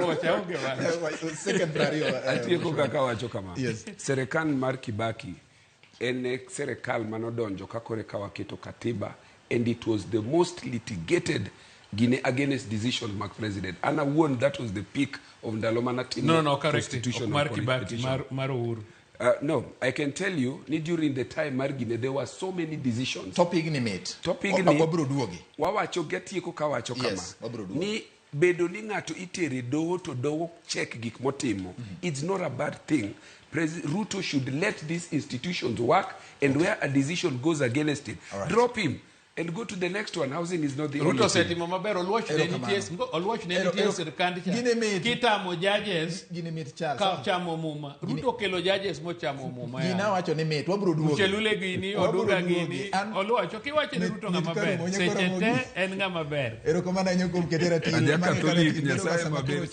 Oluoch aonge wach. Second 20. Atieko kaka wacho kama. Yes. Serikal mar Kibaki en e serikal manodonjo ka kore ka waketo katiba and it was the most litigated gine against decision mag president. An awuon that was the peak of ndalo manatimo No, correct. Ok constitutional mar Kibaki, petition. mar Uhuru. No, I can tell you ni during the time mar gine there were so many decisions. Topic ni mit. Topic ni- Wabiro duogi. Wawacho gatieko kawacho kama Yes, wabiro duogo. ni bedo ni ng'ato itere doho to doho check gik motimo, it's not a bad thing. Ruto should let these institutions work and where a decision goes against it, All right. drop him and go to the next one. Housing is not the Ruto only thing. osetimo maber. Oluoch ne Erokamano. nitie, Oluoch ne nitie sirkand cha. Gine mit. Kitamo judges Gini mit Charles. ka chamo muma. Ruto okelo judges mochamo muma. Gina yawa. wacho ni mit. Wabiro duogi. Chelule gini, Wabiro Oduga duogi. gini, Oluoch. Okiwacho ni Ruto Mit ng'ama ber. karumo, Seche nyakora te en ng'ama ber. Erokamano ahinya kuom kete ratiro. Aja Mano e kaka Catholic, bedo Nyasaye sama maber. koro chopo.